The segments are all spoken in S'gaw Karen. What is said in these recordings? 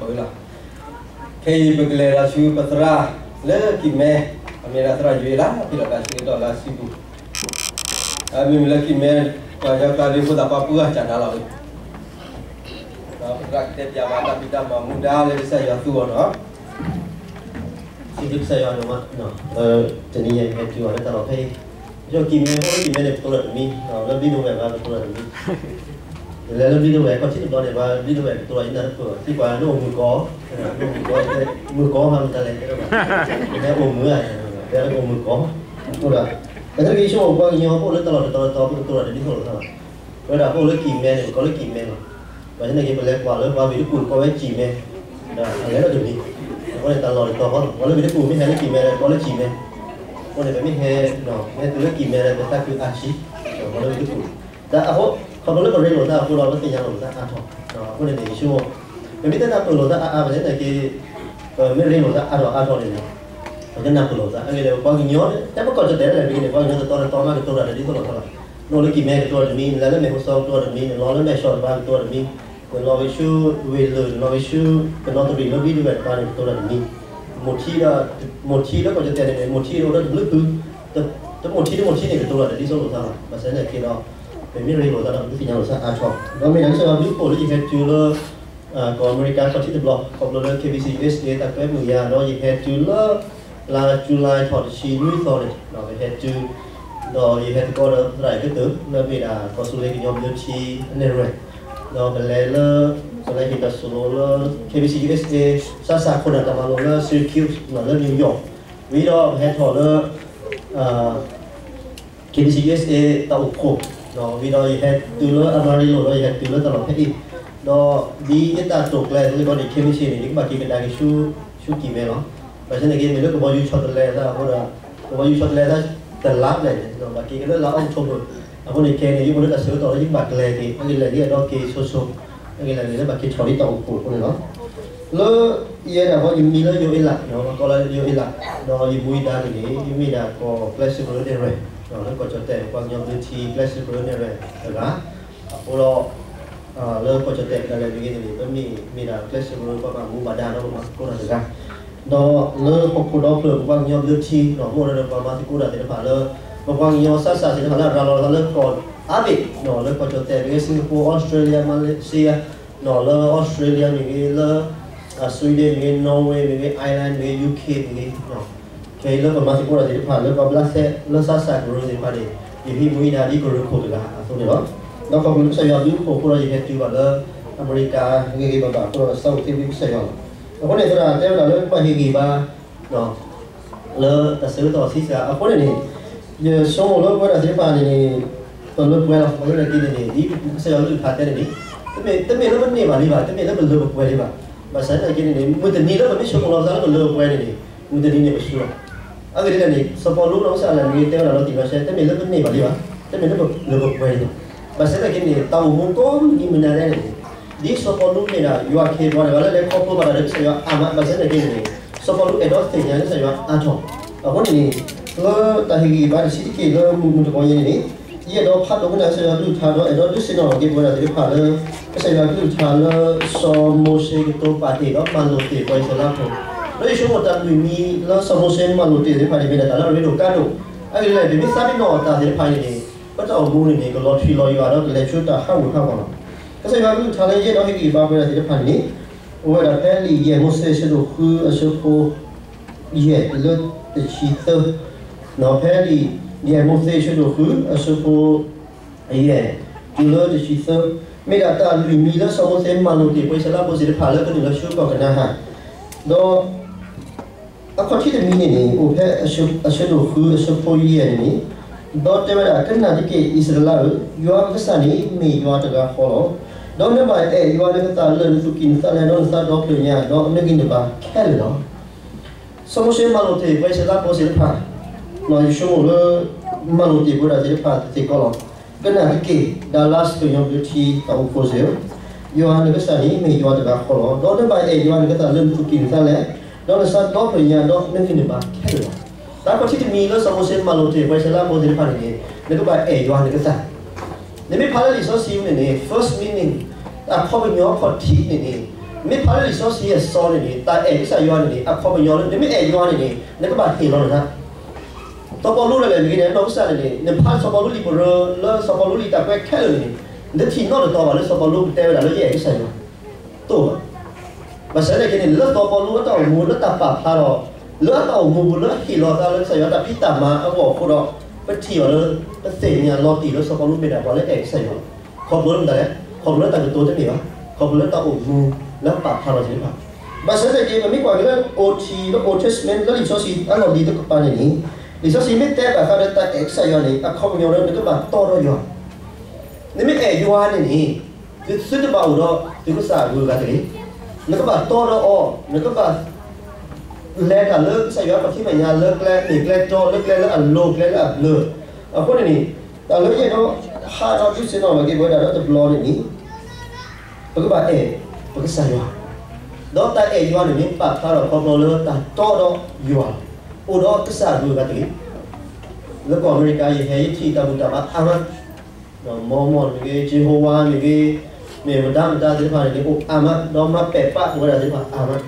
လီၤ. ခဲအံၤပကလဲၤဒီးဆူပသရၣ်လၢကံၢ်မဲ, အမ့ၢ်ဒၣ်သရၣ်ယွၤလၢ ဖဲလီၤတၢ်ဆၢကတီၢ်လၢအစုပူၤ, မ့မ့ၢ်လၢကံၢ်မဲ ပှၤကညီကျါဒ်ဖိသၣ်ခွါပှၢ်စၢ်နၤလီၤ. ဒီးပသရၣ်ကတဲပၠးဘၣ်တၢ်ဖံးတၢ်မၤမူဒါလၢကစၢ်ယွၤသူအီၤနီၤ. စံးဘျုးကစၢ်ယွၤဒိၣ်မး, တနံၤအံၤဟဲတုၤအီၤလၢတၢ်လီၢ်ဖဲအံၤ, ယကံၢ်မဲ အိၣ်လၢကံၢ်မဲန့ၣ် ပကတိၤတၢ်တမံၤ, လၢဘျံးဒဝဲၢ်ဘၣ်ကတိၤတၢ်တမံၤ, လဲၤလၢဘျံးဒဝဲၢ် ခီၣ်ထံးတဘျီန့ၣ် ဘၣ်ဘျံးဒဝဲၢ်ကတိၤတၢ်ယနၢ်တပၢၢ်ဘၣ်, သံကွၢ်လၢအိၣ်မုာ်ကီး, မုာ်ကီး, မုာ်ကီးမးမတၤလဲၣ်, တဲအိၣ်မုာ်ဧါ, တဲလၢအိၣ်မုာ်ကီး, အဃိဒီး ပသရၣ်က့ၤဆိကမိၣ် ပှၤကညီဖိလၢတၢ်လီၢ်တတီၤတတီၤ ပကတိၤတၢ်တဒ်သိးလိာ်သးဘၣ်. ပဝဲဒၣ်ပအိၣ်လၢကံၢ်မဲန့ၣ် ပကိးလၢကံၢ်မဲလီၤ. ဘၣ်ဆၣ်သနာ်က့ ပလဲၤကွၢ်လၢပှၤဝ့ၢ်တကူၣ်ကိးဝဲကံၢ်မဲ, ဒီးအလဲၤထီၣ်တမံၤ, အဃိန့ၣ်တၢ်လီၢ်တတီၤဃီလီၤ. ပှၤလၢဝ့ၢ်တကူၣ်မ့ၢ်ဟဲလၢကံၢ်မဲဒီး ကိးလၢကံၢ်မဲ, အဃိန့ၣ် ပမ့ၢ်ဟဲ, ဟဲတုၤလၢကံၢ်မဲဒီး ပသးခုအါဆံး, ပှၤလၢဝ့ၢ်တကူၣ်, ဒီးအဃိ ခီဖျိလၢပရ့လိာ်သးအဃိဒီး ပသ့ၣ်ညါလိာ်ပသးအါထီၣ်, အဃိန့ၣ်န့ၣ် ယဆိကမိၣ် ပမ့ၢ်တနၢ်ပၢၢ်လိာ်သးအါအါဘၣ်ဆၣ်သနာ်က့ ပမ့ၢ်ရ့လိာ်သးအါထီၣ်အါထီၣ်န့ၣ်န့ၣ် ပကနၢ်ပၢၢ်လိာ်သးအါဂ့ၤလၢပှၤကညီ, တၢ်ပကိးကၠီၣ်တဲၣ်လဲၣ် ပဂ့ၤန့ၣ် ပှၤကညီတတီၤတတီၤမးကတိၤတၢ်တဒ်သိးလိာ်သးဘၣ်. နအိၣ်လၢကံၢ်မဲ ကတိၤတၢ်တမံၤ, နလဲၤလၢမဲၢ်ဟီၣ်စီ ကတိၤတၢ်တမံၤ, နလီၤလၢမဲၢ်ဆီးတပၤ ကတိၤတၢ်တမံၤ, နလီၤက့ၤဆူဝ့ၢ်လၢၢ် နလီၤက့ၤဆူ ကနီတရံၣ်လၢဘျံးဒဝဲၢ်တပၤန့ၣ် ကတိၤတၢ်တမံၤ, မိၢ်ထံဒီး, မိၢ်ထံလၢကီၢ်ကၠီၣ်တဲၣ်န့ၣ်န့ၣ် မိၢ်ထံအိၣ်လၢတဘျုးဖု, တမိၢ်ထံတမိၢ်ထံန့ၣ် ကတိၤတၢ်တဒ်သိးလိာ်သးဘၣ်. ဘၣ်ဆၣ်သနာ်က့ဒီး ပမ့ၢ်ရ့လိာ်သးဒီး ပကသ့ၣ်ညါလိာ်သးအါထီၣ်, ဒီးမ့ၢ်ဒၣ်ကစၢ်ယွၤဘျုးဖှိၣ်လၢယဟဲတုၤလၢ ကီၢ်အမဲရကၤခီၣ်ထံးတဘျီ ခီဖျိလၢ KBC USA တၢ်ကွဲမုာ်ယၤ ဒီးယဟဲတုၤလၢ လါယူၤလံထီၣ်တဆံနွံသီန့ၣ် ဒီးပဟဲတုၤ, ဒီးယဟဲသကိးဒီးသရၣ်အကတၢၢ် လၢမ့ၢ်ဒၣ်ကီၢ်သူလ့ၤကညီဘျၢထံအနဲၣ်ရွဲၣ်, ဒီးပလဲၤလၢ, ပလဲၤဟ့ၣ်တၢ်ဆိၣ်လီၤလၢ KBC USA စးစၢ်ခိၣ်နၢ်တၢ်မၤလိလၢ Syracuse လၢ New York, ဝံၤဒီးပဟဲထီၣ်လၢ KBC USA တၢ်အိၣ်ဖှိၣ်, ဝံၤဒီးယဟဲတုၤလၢ Amarillo ဒီးယဟဲတုၤလၢတၢ်လီၢ်ဖဲအံၤ, ဒီးဒ်ယတၢ်တိာ်ကျဲၤသ့ၣ်တဖၣ်န့ၣ် ခဲမုၢ်ဆ့ၣ်န့ၣ် ယကဘၣ်က့ၤကဒါက့ၤဆူ, ဆူကံၢ်မဲလီၤ. ဘၣ်ဆၣ်သနာ်က့ မ့ၢ်လၢကဘီယူၤဆီတလဲသးအဃိဒီး, ကဘီယူၤဆီတလဲသးတလါဘျဲၣ်န့ၣ် ဘၣ်က့ၤက့ၤလၢလါ October, အဃိန့ၣ် ခဲအံၤန့ၣ် ယအိၣ်လၢတၢ်ဆၢကတီၢ်လၢယကဘၣ်ကျဲၤက့ၤ အဂ့ၢ်လဲၣ် ယအဲၣ်ဒိးက့ၤဆိဆိ, အဂ့ၢ်လဲၣ်န့ၣ် လၢဘၣ်က့ၤထီၣ်ဒ်တၢ်အိၣ်ဖှိၣ်အဃိန့ၣ်လီၤ. လၢယဲဒၣ်ဃီ ယမံၤလၢယိၤအ့လး, ပကိးလၢယိၤအ့လး, ဒီးယမူယဒါန့ၣ်န့ၣ် ယမ့ၢ်ဒၣ်ကီၢ်ကျဲးစၢးကရၢနဲၣ်ရွဲၣ်, လၢကီၢ်ကၠီၣ်တဲၣ် ပှၤကညီဘျၢထံကျဲးစၢးကရၢနဲၣ်ရွဲၣ်တဂၤ, အဃိဒီး လၢကီၢ်ကၠီၣ်တဲၣ်ဒၣ်လဲာ်မ့ၢ်ဂ့ၤန့ၣ်န့ၣ် ပမ့ၢ်မ့ၢ်ဒၣ်ကျဲးစၢးကရၢပှၤဘၣ်မူဘၣ်ဒါဒီးပမၤသကိးတၢ်တဂၤ, ဒီးလၢဟီၣ်ခိၣ်ဒီဖျၢၣ်ပပှၤကညီဘျၢထံ အိၣ်ဒီးပှၤမၤသကိးတၢ်သ့ၣ်တဖၣ်လၢ ပပှၤကညီစးစၢ်သ့ၣ်တဖၣ်လၢအရၤလီၤသးလၢကီၢ်အါဘ့ၣ်, လၢကီၢ်ကၠီၣ်တဲၣ်မ့ၢ်ဂ့ၤ Singapore, Australia, Malaysia, လၢ Australia မ့ၢ်ဂ့ၤ လၢ Sweden မ့ၢ်ဂ့ၤ Norway မ့ၢ်ဂ့ၤ Ireland မ့ၢ်ဂ့ၤ UK မ့ၢ်ဂ့ၤ ခဲအံၤလၢပမၤသကိးတၢ်သ့ၣ်တဖၣ်လၢပှၤဘျးစဲလၢစးစၢ်ကရၢသ့ၣ်တဖၣ်န့ၣ် ယဟံးမူဟံးဒါဒ်ကရၢခိၣ်တဂၤအသိးန့ၣ်လီၤ. ဒီးခီဖျိကစၢ်ယွၤဘျုးဖှိၣ်အဃိဒီး ယဟဲတုၤဘၣ်လၢအမဲရကၤဂ့ၤဂ့ၤဘၣ်ဘၣ်အဃိဒီး ယသးအိၣ်သ့ၣ်ဘျုးကစၢ်ယွၤလီၤ. အဃိန့ၣ် သရၣ်တဲဝဲဒၣ်လၢပဘၣ်ဟ့ၣ်ဂံၢ်ဘါ လၢတၢ်ဆၢကတီၢ်ဆံးစှၤအဃိန့ၣ်န့ၣ်, ယဆိကမိၣ်လၢပဝဲဒၣ်သ့ၣ်တဖၣ်န့ၣ်န့ၣ် ပလၢပှဲၤလီၤ. အဃိန့ၣ်က့န့ၣ်န့ၣ် ဒ်ကစၢ်ယွၤကလုၢ်ကထါတဲန့ၣ်န့ၣ် တမ့ၢ်လၢပန့ၢ်ဘၣ်လံဘၣ်, တမ့ၢ်လၢပလၢပပှဲၤလံဘၣ်. ဘၣ်ဆၣ်သနာ်က့န့ၣ်န့ၣ် မုၢ်တနံၤလၢပမ့ၢ်ဆိကမိၣ်လီၤပသးလၢပလၢပပှဲၤန့ၣ်န့ၣ် မုၢ်တနံၤန့ၣ်ပဆူလီၤ. အဂ့ၢ်ဒ်လဲၣ်န့ၣ် စီၤပီလူးဒီးကစၢ်အလၢၢ်မ့ၢ်ဂ့ၤ တဲဝဲဒၣ်လီၤတံၢ်လီၤဆဲး တမ့ၢ်လၢပန့ၢ်ဘၣ်လံဘၣ်, တမ့ၢ်လၢပလၢပပှဲၤလံဘၣ်. ဘၣ်ဆၣ်သနာ်က့န့ၣ် တၢ်အိၣ်မူကိးမုၢ်နံၤမုၢ်နၤဒဲးန့ၣ် ဒ်စီၤပီလူးမ့ၢ်ဒၣ်ယွၤခ့ပှၤတဂၤလၢလဲၤခီဖျိဘၣ်တၢ်ဒီးကစၢ်ယွၤအါမး, ဘၣ်ဆၣ်သနာ်က့န့ၣ်န့ၣ် စီၤပီလူးအဲၣ်ဒိးသ့ၣ်ညါကစၢ်ယွၤအါထီၣ်. အဃိန့ၣ်န့ၣ် လၢတၢ်ဟ့ၣ်ဂံၢ်ဘါတဆံးတက့ၢ်လၢမုၢ်မုၢ်တကိးညါန့ၣ်န့ၣ် ယအဲၣ်ဒိးဖးဒိကနၣ်ကစၢ်ယွၤကလုၢ်ကထါဒီး အဲၣ်ဒိးဒုးသ့ၣ်နီၣ်က့ၤပဝဲဒၣ်သ့ၣ်တဖၣ်လၢ ကစၢ်ယွၤကလုၢ်ကထါလၢ စီၤမိၤၡ့ကတိၤပာ်တ့ၢ်ဒီးမၤလိာ်တ့ၢ်ပှၤအံၣ်စရ့လးဖိ, ဒီးယဆိကမိၣ်တၢ်လွံၢ်မံၤလၢစီၤမိၤၡ့မၤလိာ်တ့ၢ်သ့ၣ်တဖၣ်န့ၣ် မ့ၢ်ဒၣ်တၢ်လၢအရ့ဒိၣ်ကါဒိၣ်, အဂ့ၢ်ဒ်လဲၣ် ပမ့ၢ်သးပ့ၤနီၣ်အတၢ်သ့ၣ်တဖၣ်အံၤန့ၣ်န့ၣ် ပတၢ်အိၣ်မူန့ၣ်န့ၣ် ကလီၤထွံလီၤယွၤဒီးကလဲၤဆူတၢ်ဟးဂူာ်ဟးဂီၤလီၤ. ကစၢ်ယွၤကလုၢ်ကထါလၢယအဲၣ်ဒိးဟ့ၣ်ဂံၢ်ဘါပဝဲဒၣ်သ့ၣ်တဖၣ်န့ၣ်န့ၣ် အိၣ်ဝဲဒၣ်ဖဲလံာ်ယဲၢ်မိၤၡ့အဆၢဒိၣ်ဃုအဆၢဖိ ယဲၢ်တုၤလၢတဆံသၢ, ဒီးဖဲလံာ်ယဲၢ်မိၤၡ့အဆၢဒိၣ်ဃုအဆၢဖိ ယဲၢ် တုၤလၢတဆံသၢ, မ့ၢ်ဒၣ်တၢ်လွံၢ်မံၤလၢစီၤမိၤၡ့မၤလိာ်တ့ၢ်ပှၤအံၣ်စရ့လးဖိသ့ၣ်တဖၣ်လၢကနုာ်လီၤဆူကီၢ်ကနၤဧၣ်, ဒီး အခီၣ်ထံးတမံၤန့ၣ်န့ၣ် အိၣ်ဖဲအဆၢ, အဆၢဒိၣ်ဃုအဆၢဖိယဲၢ်န့ၣ်န့ၣ်, ဒီးတဲဝဲဒၣ် ကနၣ်တက့ၢ် အံၣ်စရ့လးဧၢ, ယွၤနကစၢ်န့ၣ်မ့ၢ်ယွၤတဂၤဃီလီၤ. ဒီးနဘၣ်အဲၣ်ယွၤနကစၢ်လၢနသူၣ်ကံၢ်နသးလဲၣ်, ဒီးနသးဒီဖျၢၣ်ညါ, ဒီးနဂံၢ်နဘါခဲလၢာ်လီၤ. စီၤမိၤၡ့မၤလိာ်တ့ၢ်ပှၤအံၣ်စရ့လးဖိသ့ၣ်တဖၣ်, ယဆိကမိၣ်လၢ မၤလိာ်တ့ၢ်ပဝဲဒၣ်သ့ၣ်တဖၣ်တသ့ၣ်ကီးလီၤ. ကနၣ်တက့ၢ်, ဒၤလါစကညီဘျၢထံတၢ်အိၣ်ဖှိၣ်သ့ၣ်ဧၢ, ယွၤနကစၢ်န့ၣ်မ့ၢ်ယွၤတဂၤဃီလီၤ. ဒီးနဘၣ်အဲၣ်ယွၤနကစၢ်လၢနသူၣ်ကံၢ်နသးလဲၣ်, ဒီးနသးဒီဖျၢၣ်ညါ, ဒီးနဂံၢ်နဘါခဲလၢာ်လီၤ. တၢ်ခီၣ်ထံးတမံၤလၢစီၤမိၤၡ့မၤလိာ်တ့ၢ်ပှၤအံၣ်စရ့လးဖိသ့ၣ်တဖၣ်န့ၣ်န့ၣ် နကဘၣ်အဲၣ်ယွၤနကစၢ်. နမ့ၢ်ဖးလၢလံာ်စီဆှံန့ၣ်န့ၣ် first meaning အခီပညီအခီၣ်ထံးန့ၣ်န့ၣ် မ့ၢ်ဖးလၢလံာ်စီဆှံအစီန့ၣ်န့ၣ် တၢ်အဲၣ်ကစၢ်ယွၤန့ၣ်န့ၣ် အခီပညီလၢ နမ့ၢ်အဲၣ်ယွၤန့ၣ်န့ၣ် နကဘၣ်ဟ့ၣ်လီၤနသး. စီၤပီလူးဒၣ်လဲာ်မ့ၢ်ဂ့ၤန့ၣ် အနီၢ်ကစၢ်န့ၣ်န့ၣ် နဖးစီၤပီလူးလံာ်ပရၢ လၢစီၤပီလူးလံာ်တၢ်ကွဲးခဲလၢာ်န့ၣ်န့ၣ် နတထံၣ်နီတတီၤဘၣ်လၢစီၤပီလူးကတဲဝဲဒၣ်လၢယအဲၣ်ကစၢ်ယွၤ တအိၣ်ဘၣ်. ဘၣ်ဆၣ်သနာ်က့န့ၣ် လၢစီၤပီလူးအတၢ်အိၣ်မူလၢတၢ်ပာ်ဖျါထီၣ် လၢအတၢ်အိၣ်မူပူၤလၢဟ့ၣ်လီၤသးလၢကစၢ်ယွၤတၢ်ဖံးတၢ်မၤအဂီၢ်အဃိဒီး ပထံၣ်အီၤလၢ ပသ့ၣ်ညါလီၤတံၢ်လၢစီၤပီလူးမ့ၢ်ဒၣ်ပှၤလၢအဲၣ်ကစၢ်ယွၤ ခီဖျိလၢမတၤလဲၣ်, ခီဖျိလၢတၢ်ကတိၤတန့ၢ်ဘၣ်, ခီဖျိလၢတၢ်အိၣ်မူလၢပာ်ဖျါထီၣ်သ့ၣ်တဖၣ်. ဘၣ်ဆၣ်သနာ်က့ ပမ့ၢ်ကွၢ်က့ၤလၢ Old Testament လၢလံာ်စီဆှံအလီၢ်လံၤတကပၤန့ၣ်န့ၣ် လံာ်စီဆှံမ့ၢ်တဲဘၣ်ဃးဒီးတၢ်အဲၣ်ကစၢ်ယွၤန့ၣ် အခီပညီလၢနကဘၣ်တီဒီးယွၤ နမ့ၢ်အဲၣ်ယွၤန့ၣ်န့ၣ် သုသုတဘၣ်အိၣ်ဒီးသုကစၢ်အဂုၤအဂၤတဂ့ၤ. နကဘၣ်တီဒီးအီၤ, နကဘၣ် လဲၤတၢ်လၢကစၢ်ယွၤပှၤထံမဲာ်ညါလၢကျဲမ့ၢ်ကျဲတီ လၢကျဲလၢအလိၤ ကျဲလၢအဘျၢ. အဃိန့ၣ်န့ၣ် တၢ်လၢယအဲၣ်ဒိးဟးဒီးဒုးသ့ၣ်နီၣ်ဘၣ်က့ၤပဝဲဒၣ်ဒီးတဘျီန့ၣ်န့ၣ် ပကဘၣ်အဲၣ်ပကစၢ်ယွၤ, ဒီးတၢ်အဲၣ်ယွၤန့ၣ်န့ၣ် ပာ်ဖျါထီၣ်ခီဖျိလၢတၢ်တီဒီးယွၤ, အိၣ်ဒီးကစၢ်အဂုၤအဂၤတဂ့ၤ. လၢကီၢ်အမဲရကၤ ယဟဲယထံၣ်တၢ်ဘူၣ်တၢ်ဘါအါမး ဒီး Mormon မ့ၢ်ဂ့ၤ, Jehovah မ့ၢ်ဂ့ၤ, မ့ၢ်မတၤမတၤသ့ၣ်တဖၣ်န့ၣ်န့ၣ် အိၣ်အါမး, ဒီးမၤပဲာ်ပာ်ပဝဲဒၣ်သ့ၣ်တဖၣ်အါမး.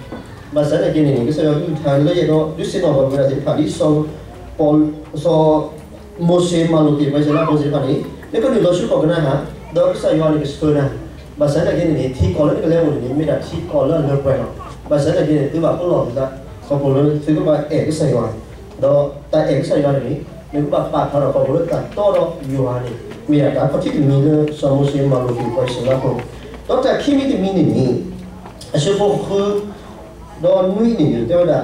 ဘၣ်ဆၣ်သနာ်က့န့ၣ်န့ၣ် ကစၢ်ယွၤကလုၢ်ကထါလၢယအဲၣ်ဒိးဒုးသ့ၣ်နီၣ်ဘၣ်ပဝဲဒၣ်သ့ၣ်တဖၣ် ဒ်စီၤပီ, စီၤမိၤၡ့မၤလိာ်တ့ၢ်ပှၤအံၣ်စရ့လးဖိသ့ၣ်တဖၣ်န့ၣ် နကနုာ်လီၤဆူကီၢ်ကနၤဧၣ်, ဒီးကစၢ်ယွၤန့ၣ်ကဆှၢနၤ. ဘၣ်ဆၣ်သနာ်က့န့ၣ်န့ၣ် ထံကီၢ်လၢနကလဲၤအိၣ်န့ၣ်န့ၣ် မ့ၢ်ဒၣ်ထံကီၢ်လၢအလၢပှဲၤလီၤ. ဘၣ်ဆၣ်သနာ်က့န့ၣ် သုဘၣ်ပလီၢ်သုသး ခီဖျိလၢသုကဘၣ်အဲၣ်ကစၢ်ယွၤ ဒီးတၢ်အဲၣ်ကစၢ်ယွၤန့ၣ်န့ၣ် နကဘၣ်ပာ်ဖျါထီၣ်ခီဖျိလၢတၢ်တီဒီးယွၤန့ၣ် မ့ၢ်ဒၣ်တၢ်ခီၣ်ထံးတမံၤလၢစီၤမိၤၡ့မၤလိာ်တ့ၢ်ပှၤအံၣ်စရ့လးဖိ, ဒီးတၢ်ခံမံၤတမံၤန့ၣ်န့ၣ် အဆၢဖိဃု ဒီးနွံန့ၣ်န့ၣ် တဲဝဲဒၣ်,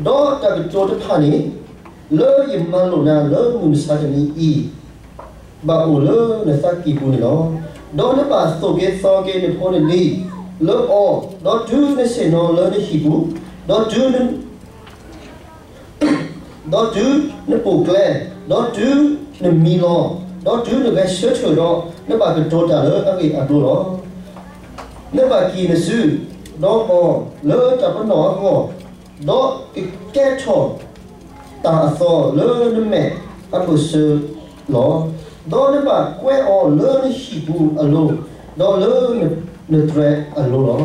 ဒီးတၢ်ကတိၤတဖၣ်န့ၣ် လၢယမၤလိာ်နၤလၢမုၢ်မဆါတနံၤအံၤ ဘၣ်အိၣ်လၢနသးကံၢ်ပူၤန့ၣ်လီၤ. ဒီးနဘၣ်သိၣ်က့ၤသီက့ၤနဖိနလံၤ လၢအီၤ, ဒီးတုၤနဆ့ၣ်နီၤလၢနဟံၣ်ပူၤ, ဒီးတုၤ ဒီးတုၤနပိာ်ကျဲ, ဒီးတုၤနမံလီၤ, ဒီးတုၤနဂဲၤဆၢထၢၣ်ဒီး နဘၣ်ကတိၤတၢ်လၢအဂ့ၢ်အကျိၤလီၤ. နဘၣ်က့ၤနစုဒီးအီၤလၢတၢ်ပနီၣ်အဂီၢ်, ဒီးကကဲထီၣ်တၢ်အသီလၢနမဲာ်အဘၢၣ်စၢၤလီၤ. ဒီးနဘၣ်ကွဲးအီၤလၢနဟံၣ်ပူၤအလိၤ, ဒီးလၢနတြဲၤအလိၤလီၤ.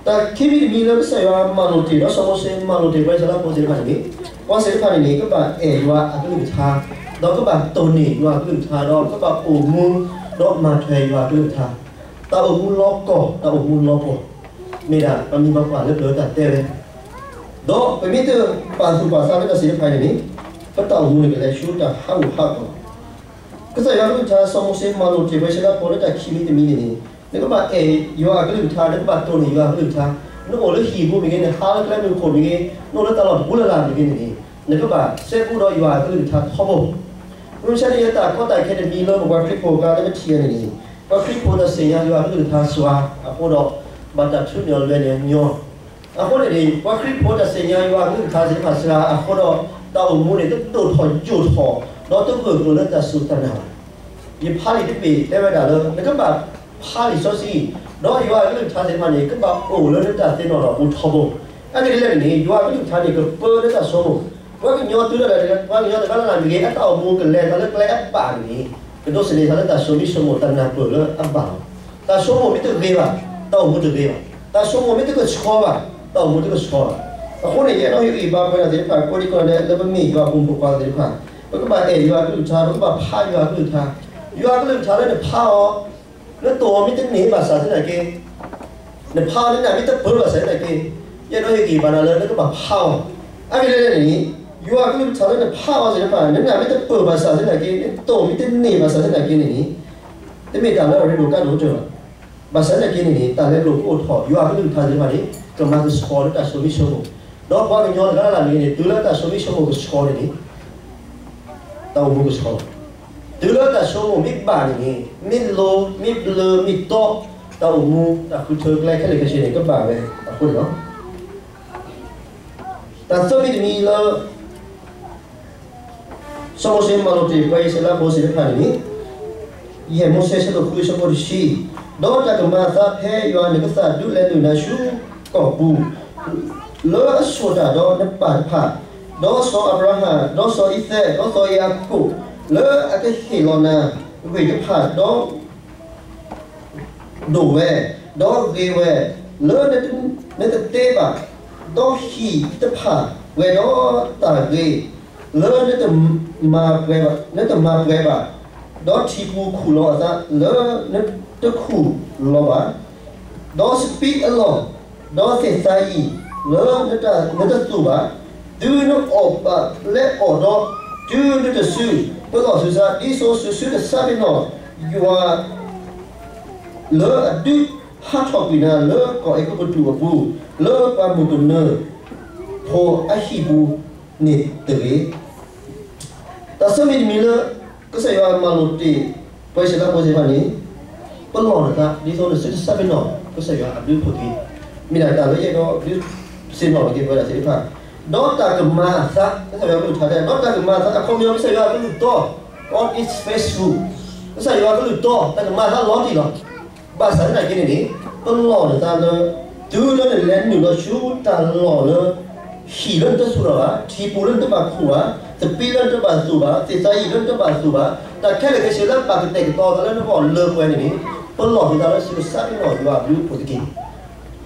တၢ်ခံမံၤတမံၤလၢကစၢ်ယွၤမၤလိာ်တ့ၢ် ဒီးစီၤမိၤၡ့မၤလိာ်တ့ၢ်ပှၤအံၣ်စရ့လးဖိသ့ၣ်တဖၣ်န့ၣ်န့ၣ်, ပှၤသ့ၣ်တဖၣ်န့ၣ်န့ၣ် ကဘၣ်အဲၣ်ယွၤအကလုၢ်ကထါ, ဒီးကဘၣ်တိၢ်န့ၢ်ယွၤအကလုၢ်ကထါ, ဒီးကဘၣ်အိၣ်မူ ဒီးမၤထွဲယွၤအကလုၢ်ကထါ, တၢ်အိၣ်မူလီၤကီၢ်, တၢ်အိၣ်မူလီၤပှီၢ်, မ့ၢ်ဒၣ်ပှၤမံၤပှၤပှၢ်လၢပျၢၤတၢ်တဲဝဲ ဒီးပမ့ၢ်တပာ်သူၣ်ပာ်သးလၢတၢ်သ့ၣ်တဖၣ်အံၤန့ၣ်န့ၣ်, ပတၢ်အိၣ်မူန့ၣ်ကလဲၤဆူတၢ်ဟးဂူာ်ဟးဂီၤလီၤ. ကစၢ်ယွၤကလုၢ်ကထါ စီၤမိၤၡ့မၤလိာ်တ့ၢ်ပှၤအံၣ်စရ့လးဖိလၢတၢ်ခံမံၤတမံၤန့ၣ်န့ၣ်, နကဘၣ်အဲၣ်ယွၤအကလုၢ်ကထါ, နကဘၣ်တိၢ်န့ၢ်ယွၤအကလုၢ်ကထါ, နအိၣ်လၢဟံၣ်ပူၤမ့ၢ်ဂ့ၤ, နဟးလၢကျဲမုၢ်ခိၣ်မ့ၢ်ဂ့ၤ, နအိၣ်လၢတၢ်လီၢ်တပူၤလၢ်လၢ်မ့ၢ်ဂ့ၤန့ၣ်န့ၣ်, နကဘၣ်စဲဘူးဒီးယွၤအကလုၢ်ကထါထီဘိ မုၢ်မဆါတနံၤ တၢ်ကီတၢ်ခဲတမံၤလၢပပှၤခရံာ်ဖိအကျါလၢပထံၣ်အီၤန့ၣ်န့ၣ်, ပှၤခရံာ်ဖိတၢ်သ့ၣ်ညါယွၤအကလုၢ်ကထါစှၤအဃိဒီး, ဘၣ်တၢ်ထုးန့ၢ်အီၤလွဲန့ၣ်ညီ, အဃိန့ၣ်န့ၣ် ပှၤခရံာ်ဖိတၢ်သ့ၣ်ညါယွၤအကလုၢ်ကထါသ့ၣ်တဖၣ်စှၤအဃိဒီး, တၢ်အိၣ်မူန့ၣ် တဒိၣ်ထီၣ်ယိာ်ထီၣ်, ဒီးတဂၢၢ်ကျိၤလၢတၢ်စူၢ်တၢ်နာ်ဘၣ်. ယဖးလံာ်တဘ့ၣ်တဲဝဲဒၣ်လၢ နကဘၣ်ဖးလံာ်စီဆှံ, ဒီးယွၤအကလုၢ်ကထါသ့ၣ်တဖၣ်န့ၣ် ကဘၣ်အိၣ်လၢနတၢ်သ့ၣ်နီၣ်ထီၣ်အပူၤထီဘိ. အဂ့ၢ်ဒ်လဲၣ်န့ၣ်န့ၣ် ယွၤအကလုၢ်ကထါန့ၣ် ကပၢလၢတၢ်ဆိကမိၣ်, ပှၤကညီတုၤဒၣ်လဲာ်, ပှၤကညီတဂၤလၢ်လၢ်မ့ၢ်ဂ့ၤ, အတၢ်အိၣ်မူကလဲၤသးလၢကျဲအဘၣ်န့ၣ်န့ၣ်, ကဒိးသန့ၤသးလၢတၢ်ဆိမိၣ်ဆိကမိၣ်တၢ်နၢ်ပၢၢ်လၢအဘၣ်လီၤ. တၢ်ဆိကမိၣ်မ့ၢ်တဂ့ၤဘၣ်, တၢ်အိၣ်မူတဂ့ၤဘၣ်. တၢ်ဆိကမိၣ်မ့ၢ်တကဆှီဘၣ်, တၢ်အိၣ်မူတကဆှီဘၣ်. အဃိန့ၣ် ယအဲၣ်ဒိးဟ့ၣ်ဂံၢ်ဘါပှၤသ့ၣ်တဖၣ် ကိးဒံကိးဒဲးလၢပမ့ၢ်ယွၤအဖိမုၣ်ဖိခွါသ့ၣ်တဖၣ်, ပကဘၣ်အဲၣ်ယွၤအကလုၢ်ကထါ, ပကဘၣ်ဖးယွၤအကလုၢ်ကထါ, ယွၤအကလုၢ်ကထါလၢနဖးအီၤ နတိၢ်အီၤမ့ၢ်တန့ၢ်ဘၣ်ဆၣ်သနာ်က့, နဖးအီၤ နနၢ်မ့ၢ်တပၢၤဘၣ်ဆၣ်သနာ်က့, ယအဲၣ်ဒိးဟ့ၣ်ဂံၢ်ဘါနၤလၢနကဘၣ်ဖးအီၤ. အဂ့ၢ်ဒ်လဲၣ်န့ၣ်န့ၣ်, ယွၤအကလုၢ်ကထါလၢနဖးအီၤသ့ၣ်တဖၣ် နနၢ်မ့ၢ်တပၢၤဘၣ်ဆၣ်သနာ်က့, နတိၢ်အီၤမ့ၢ်တန့ၢ်ဘၣ်ဆၣ်သနာ်က့န့ၣ်န့ၣ်, တမ့ၢ်တၢ်လၢအရ့ဒိၣ်ကါဒိၣ်ကတၢၢ်ဘၣ်. ဘၣ်ဆၣ်သနာ်က့န့ၣ်န့ၣ် တၢ်လၢအလိၣ်ကအိၣ်ထီၣ် ယွၤအကလုၢ်ကထါသ့ၣ်တဖၣ်န့ၣ် ကမၤကဆှီလၢတၢ်ဆိမိၣ်ဆိကမိၣ်, ဒီးပှၤကညီတဂၤလၢ်လၢ်မ့ၢ်ဂ့ၤန့ၣ် တုၤလၢတၢ်ဆိမိၣ်ဆိကမိၣ်ကဆှီန့ၣ်န့ၣ် တၢ်အိၣ်မူကဆှီလီၤ. တုၤလၢတၢ်ဆိကမိၣ်မ့ၢ်ဘၣ်န့ၣ်န့ၣ် မ့ၢ်လိၤ မ့ၢ်ဘျၢ မ့ၢ်တီ, တၢ်အိၣ်မူ တၢ်ဃုထၢကျဲခဲလၢာ်ခဲဆ့န့ၣ် ကဘၣ်ဝဲအဃိန့ၣ်လီၤ. တၢ်သၢမံၤတမံၤလၢ စီၤမိၤၡ့မၤလိာ်တ့ၢ်ပှၤအံၣ်စရ့လးဖိသ့ၣ်တဖၣ်န့ၣ်န့ၣ်, ယဲၢ်မိၤၡ့ အဆၢဒိၣ်ဃု အဆၢဖိတဆံ, ဒီးတၢ်ကမၤအသးဖဲယွၤနကစၢ်ဒုးလဲၤနုာ်နၤဆူကီၢ်ပူၤ လၢအဆိၣ်တၢ်ဒီးနပၢ်တဖၣ်, ဒီးစီၤအၤဘြၤဟၣ်, ဒီးစီၤအံၤစဲး, ဒီးစီၤယၤကိာ်, လၢအကဟ့ၣ်လီၤနၤဝ့ၢ်တဖၣ်ဒီး ဒိၣ်ဝဲ, ဒီးဂ့ၤဝဲ, လၢနတတဲဘၣ်, ဒီးဟံၣ်တဖၣ်ပှဲၤဒီးတၢ်ဂ့ၤလၢနတမၤပှဲၤဘၣ်, ဒီးထံပူၤခူၣ်လီၤအသးလၢနတခူၣ်လီၤဘၣ်, ဒီးစပံးအလီၢ်, ဒီးသ့ၣ်သၣ်အံၤလၢနတသူၣ်ဘၣ်, တုၤနအီၣ်ဘၣ်လဲအီၣ်ဒီး, တုၤနတစုပလီၢ်သုသး, ဒ်သိးသုစုတသးပ့ၤနီၣ်ယွၤ လၢအဒုးဟးထီၣ်ကွံာ်နၤလၢကီၢ်အဲၤကူပတူးအပူၤ, လၢပှၤမုၢ်ကနၢဖိအဟံၣ်ပူၤန့ၣ်တဂ့ၤ. တၢ်သၢမံၤတမံၤလၢ ကစၢ်ယွၤမၤလိာ်တ့ၢ်ပှၤအံၣ်စရ့လးဖိသ့ၣ်တဖၣ်န့ၣ်, ပလီၢ်နသး ဒ်သိးနစုတသးပ့ၤနီၣ် ကစၢ်ယွၤအဘျုးအဖှိၣ်တဂ့ၤ. မ့ၢ်ဒၣ်တၢ်လၢယအဲၣ်ဒိးဒုးသ့ၣ်နီၣ်က့ၤပဝဲဒၣ်သ့ၣ်တဖၣ်, ဒီးတၢ်ကမၤအသး ကစၢ်ယွၤကလုၢ်ကထါတဲ ဒီးတၢ်ကမၤအသး အခီပညီ ကစၢ်ယွၤကလုၢ်တီ, God is faithful, ကစၢ်ယွၤကလုၢ်တီ တၢ်ကမၤအသးလီၤတံၢ်လီၤ. ဘၣ်ဆၣ်သနာ်က့န့ၣ်န့ၣ်, ပလီၢ်နသးလၢ တုၤလၢနလဲၤနုာ်လီၤဆူတၢ်လီၢ်လၢ ဟံၣ်လၢနတသူၣ်ထီၣ်ဘၣ်, ထံပူၤလၢနတဘၣ်ခူၣ်ဘၣ်, သပံးလၢနတဘၣ်သူၣ်ဘၣ်, သ့ၣ်သၣ်အံၤလၢနတဘၣ်သူၣ်ဘၣ်, တၢ်ခဲလၢာ်ခဲဆ့လၢဘၣ်ကတဲာ်ကတီၤသးလၢနဂီၢ်လၢပှဲၤန့ၣ်န့ၣ်, ပလီၢ်နသးလၢစုကစးပ့ၤနီၣ်ယွၤအဘျုးအဖှိၣ်တက့ၢ်.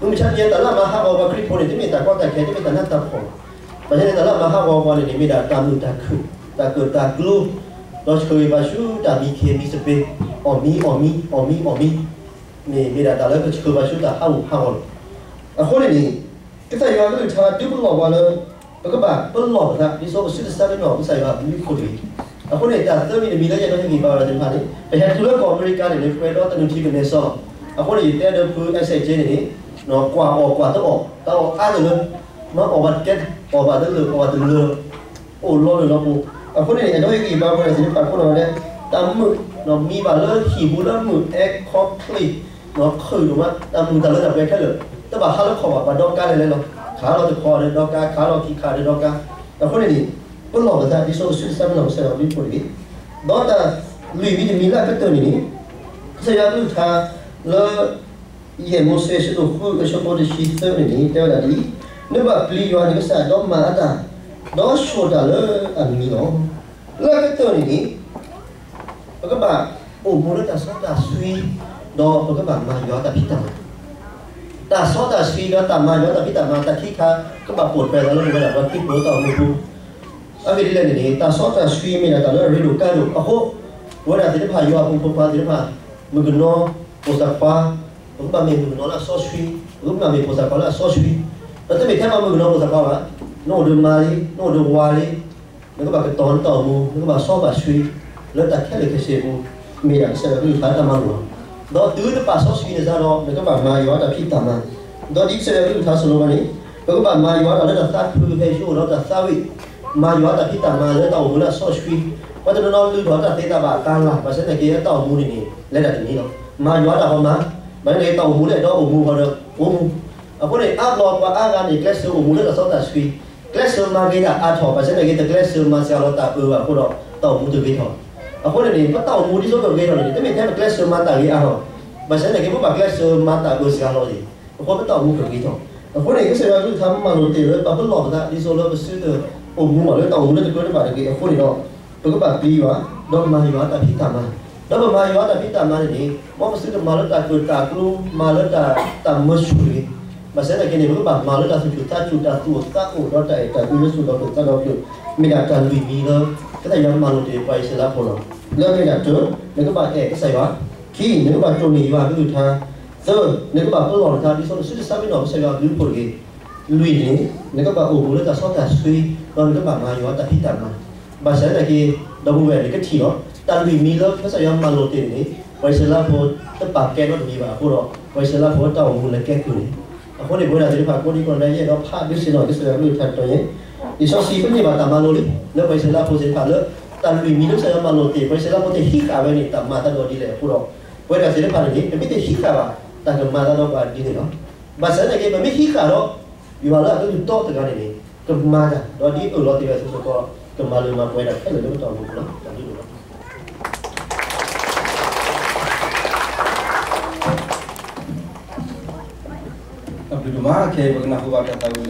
မုၢ်မဆါတနံၤအံၤ တၢ်လၢအမၤဟးဂီၤပှၤခရံာ်ဖိန့ၣ် တမ့ၢ်တၢ်ကီတၢ်ခဲ တမ့ၢ်တၢ်နးတၢ်ဖှီၣ်, ဘၣ်ဆၣ်န့ၣ် တၢ်လၢအမၤဟးဂီၤပှၤန့ၣ်န့ၣ် မ့ၢ်ဒၣ်တၢ်မုာ်တၢ်ခုၣ်, တၢ်ကၢၣ်တၢ်ကျူ, ဒီးဆှၢဂ့ၤပှၤဆူတၢ်မံခ့မံစပ့ၤ, အီၣ်မံ အီၣ်မံ အီၣ်မံ အီၣ်မံ န့ၣ် မ့ၢ်ဒၣ်တၢ်လၢကဆှၢပှၤဆူတၢ်ဟးဂူာ်ဟးဂီၤလီၤ. အဃိန့ၣ်န့ၣ်, ကစၢ်ယွၤကလုၢ်ကထါဒုးပလီၢ်ပှၤလၢ ပကဘၣ်ပလီၢ်ပသး ဒ်သိးပစုတသးပ့ၤနီၣ် ကစၢ်ယွၤအဘျုးအဖှိၣ်တဂ့ၤ. အဃိန့ၣ် တၢ်သၢမံၤတမံၤလၢယအဲၣ်ဒိးဟ့ၣ်ဂံၢ်ဘါဝဲဒၣ်သ့ၣ်တဖၣ်န့ၣ် ပဟဲတုၤလၢကီၢ်အမဲရကၤန့ၣ်န့ၣ် ပှဲၤဒီးတနုၤထံကနဲၣ်စီလီၤ. အဃိန့ၣ် ယတဲဒီးဖု အဲစဲးက့ န့ၣ်န့ၣ်, ကွၢ်အီၣ်ကွၢ်တအီၣ်, တၢ်အီၣ်အါတလၢ, မ့ၢ်အီၣ်ဘၣ်တကဲ, အီၣ်ဘၣ်တလၢာ် အီၣ်ဘၣ်တလၢာ် အိၣ်လီၤလၢလီၤပူၤ. အဃိန့ၣ် အဲၣ်ဒိးဟ့ၣ်ဂံၢ်ဘါဝဲဒၣ်သ့ၣ်တဖၣ်အဃိဒီးဝဲဒၣ်, တၢ်မုာ်, မံဘၣ်လၢဟံၣ်ပူၤလၢမုာ် အဲခီဖျိ, ခုၣ်ဒိၣ်မး တၢ်မုာ်တၢ်လၢတၢ်ပှဲၤခဲလၢာ်, တဘၣ်ဟးလၢခီၣ်ဘၣ်, ဘၣ်ဒီကါလဲၤလဲၤလီၤ. ခးလီၤတခီဒီးဒီကါ, ခးလီၤခံခးဒီးဒီကါ. အဃိန့ၣ်န့ၣ်, ပလီၢ်ပသးဒ်သိးပစုတသးပ့ၤနီၣ် ကစၢ်ယွၤအဘျုးအဖှိၣ်တဂ့ၤ. ဒီးတၢ်လွံၢ်မံၤတမံၤလၢအကတၢၢ်န့ၣ်န့ၣ်, ကစၢ်ယွၤကလုၢ်ကထါလၢ ယဲၢ်မိၤၡ့ အဆၢဒိၣ်ဃု အဆၢဖိတဆံသၢန့ၣ်န့ၣ် တဲဝဲဒၣ်ဒ်အံၤ, နဘၣ်ပျံၤယွၤနကစၢ်ဒီးမၤအတၢ်, ဒီးဆိၣ်တၢ်လၢအမံၤလီၤ. လၢအကတၢၢ်န့ၣ်န့ၣ်, ပကဘၣ်အိၣ်မူလၢတၢ်စီတၢ်ဆှံ, ဒီးပကဘၣ်မၤယွၤတၢ်ဖံးတၢ်မၤ. တၢ်စီတၢ်ဆှံဒီးတၢ်မၤယွၤတၢ်ဖံးတၢ်မၤ တၢ်ခံခါ ကဘၣ်ပိာ်ထွဲသးလၢပဝဲဒၣ်ပှၤခရံာ်ဖိတၢ်အိၣ်မူပူၤ. အဂ့ၢ်ဒ်လဲၣ်န့ၣ်န့ၣ် တၢ်စီတၢ်ဆှံမ့ၢ်ဒၣ်တၢ်လၢအရ့ဒိၣ်ကါဒိၣ်အဃိ, ပဝဲဒၣ်သ့ၣ်တဖၣ် ယွၤအဖိမုၣ်ဖိခွါသ့ၣ်တဖၣ်, မုၣ်ကနီၤ, ဖိသၣ်ခွါ, ပကဘၣ်မ့ၢ်မုၣ်ကနီၤလၢအစီဆှံ, ပကဘၣ်မ့ၢ်ဖိသၣ်ခွါလၢအစီဆှံ. ပတမ့ၢ်ထဲပှၤမုၣ်ကနီၤဖိသၣ်ခွါဘၣ်, နအိၣ်ဒီးမါလံ, နအိၣ်ဒီးဝၤလံ, နကဘၣ်ကတီၤနတၢ်အိၣ်မူ, နကဘၣ်စီပာ်ဆှံ, လၢတၢ်ခဲလၢာ်ခဲဆ့အပူၤ, မ့ၢ်ဒၣ်ကစၢ်ယွၤကလုၢ်ကထါတၢ်မၤလိာ်လီၤ. ဒီးတုၤနပာ်စီဆှံန့ၣ်စ့ၢ်ဒီး နကဘၣ်မၤယွၤတၢ်ဖံးတၢ်မၤ. ဒီးဒ်ကစၢ်ယွၤကလုၢ်ကထါစံးလီၤဝဲန့ၣ်, ပကဘၣ်မၤယွၤတၢ်လၢတၢ်သးခုဟဲဆူအအိၣ်ဒီးတၢ်သးဝံၣ်, မၤယွၤတၢ်ဖံးတၢ်မၤလၢတၢ်အိၣ်မူလၢအစီဆှံ. ပှၤတနီၤနီၤလုၢ်ထီၣ်တၢ်သ့တၢ်ဘၣ်အတၢ်လၤ, ဘၣ်ဆၣ်သနာ်က့ အတၢ်အိၣ်မူန့ၣ်န့ၣ် လဲၤတၢ်တမံၤလီၤ. မၤယွၤတၢ်ဃီမၤ, ဘၣ်ဆၣ်သနာ်က့ တၢ်အိၣ်မူလၢအဲၣ်ဒိးအိၣ်မူဃီဒီးအိၣ်မူ. အဃိန့ၣ် အါဘျီပှၤအါဂၤန့ၣ် ကျဲးစၢးအိၣ်မူလၢတၢ်စီတၢ်ဆှံ, ကျဲးစၢးမၤဂ့ၤတၢ်အါထီၣ်, ဘၣ်ဆၣ်သနာ်က့ တကျဲးစၢးမၤစှၤလီၤတၢ်အၢဘၣ်အဃိဒီး တၢ်အိၣ်မူတဂ့ၤထီၣ်. အဃိန့ၣ်န့ၣ် ပတၢ်အိၣ်မူဒ်သိးကဂ့ၤထီၣ်န့ၣ်န့ၣ် တမ့ၢ်ထဲပကျဲးစၢးမၤတၢ်ဂ့ၤအါထီၣ်, ဘၣ်ဆၣ်သနာ်က့ ပဘၣ်ကျဲးစၢးမၤတၢ်အၢစှၤလီၤန့ၣ်, အဃိပတၢ်အိၣ်မူကဂ့ၤထီၣ်. အဃိန့ၣ် ကစၢ်ယွၤကလုၢ်ကထါမၤလိာ်တ့ၢ်လၢ ပဘၣ်ပလီၢ်ပသးဒ်သိးလၢပစုတအိၣ်မူဘၣ်လၢတၢ်အိၣ်မူလၢတကြၢးတဘၣ်တဂ့ၤအဃိန့ၣ်ဒီး, ပကဘၣ်ပျံၤယွၤ, ဒီးမၤယွၤတၢ်ဖံးတၢ်မၤ, ဒီးပမၤယွၤတၢ်ဖံးတၢ်မၤန့ၣ်န့ၣ် မ်ပစုတမၤလၢတၢ်ကၢၣ်တၢ်ကျူ, မၤလၢတၢ်, တၢ်မၢဆူၣ်တဂ့ၤ. ဘၣ်ဆၣ်သနာ်က့န့ၣ် ပကဘၣ်မၤလၢတၢ်သူၣ်ဆူၣ်သးဆူၣ်, တၢ်သူၣ်အိၣ်သးအိၣ်, ဒီးတၢ်အဲၣ်တၢ်ကွံလၢဆူၣ်ဒီးပသးဒီဖျၢၣ်, မ့ၢ်ဒၣ်တၢ်လွံၢ်မံၤလၢ ကစၢ်ယွၤမၤလိာ်တ့ၢ်ပှၤအံၣ်စရ့လးဖိလီၤ. လၢမ့ၢ်ဒၣ်တၢ, နကဘၣ်အဲၣ်ကစၢ်ယွၤ, ခံ, နကဘၣ်တိၢ်န့ၢ်ယွၤကလုၢ်ကထါ, သၢ, နကဘၣ်ပလီၢ်နသးဒ်သိးနစုတသးပ့ၤနီၣ် ကစၢ်ယွၤအဘျုးအဖှိၣ်တဂ့ၤ. လွံၢ်န့ၣ်, နကဘၣ်အိၣ်မူလၢတၢ်စီတၢ်ဆှံ, ဒီးနကဘၣ်မၤယွၤတၢ်ဖံးတၢ်မၤ. ဘၣ်ဆၣ်သနာ်က့ ဒီပုၢ်ဝဲၢ်န့ၣ်ကထံၣ်လီၤ, တၢ်လွံၢ်မံၤလၢကစၢ်ယွၤမၤလိာ်တ့ၢ်န့ၣ်န့ၣ် ပှၤအံၣ်စရ့လးဖိတပာ်ကဲထီၣ်တမံၤဘၣ်အဃိဒီး ပှၤအံၣ်စရ့လးဖိတၢ်အိၣ်မူလဲၤကဲကုၢ်န့ၣ်. အဃိန့ၣ် ပဝဲဒၣ်သ့ၣ်တဖၣ်ကိးဒံကိးဒဲး ယအဲၣ်ဒိးဖးဒုးသ့ၣ်နီၣ်ကစၢ်ယွၤကလုၢ်ကထါတတီၤန့ၣ်, လံာ်စီဆှံပန့ၢ်ဘၣ်တၢ်မၤလိလံ, လၢပှၤအံၣ်စရ့လးဖိသ့ၣ်တဖၣ်လၢ တၢ်လွံၢ်မံၤလၢကစၢ်ယွၤမၤလိာ်တ့ၢ် ပှၤအံၣ်စရ့လးဖိတဟံးဃာ်ဝဲန့ၣ် တၢ်မၤအသးဒ်လဲၣ်အဃိဒီး, ပဝဲဒၣ်သ့ၣ်တဖၣ်န့ၣ်န့ၣ် ပမ့ၢ်တဟံးဃာ်ဘၣ် တၢ်ကမၤအသးဒီးပှၤဒ်န့ၣ်လီၤ. ဘၣ်ဆၣ်သနာ်က့ ပမ့ၢ်ဟံးဃာ်ဒီး ယွၤလၢအကလုၢ်တီတဂၤန့ၣ်န့ၣ် ကမၤတၢ်, ဒီးဒ်အၢၣ်လီၤတ့ၢ်ဝဲအသိးစ့ၢ်ကီး ကမၤလၢမၤပှဲၤတၢ်ခဲလၢာ်လၢပတၢ်အိၣ်မူပူၤလီၤ. တၢ်ဘျုးဒိၣ်မး. တၢ်ဘျုးဒိၣ်မး, ခဲအံၤပကနၢ်ဟူဘၣ်တၢ်သးဝံၣ်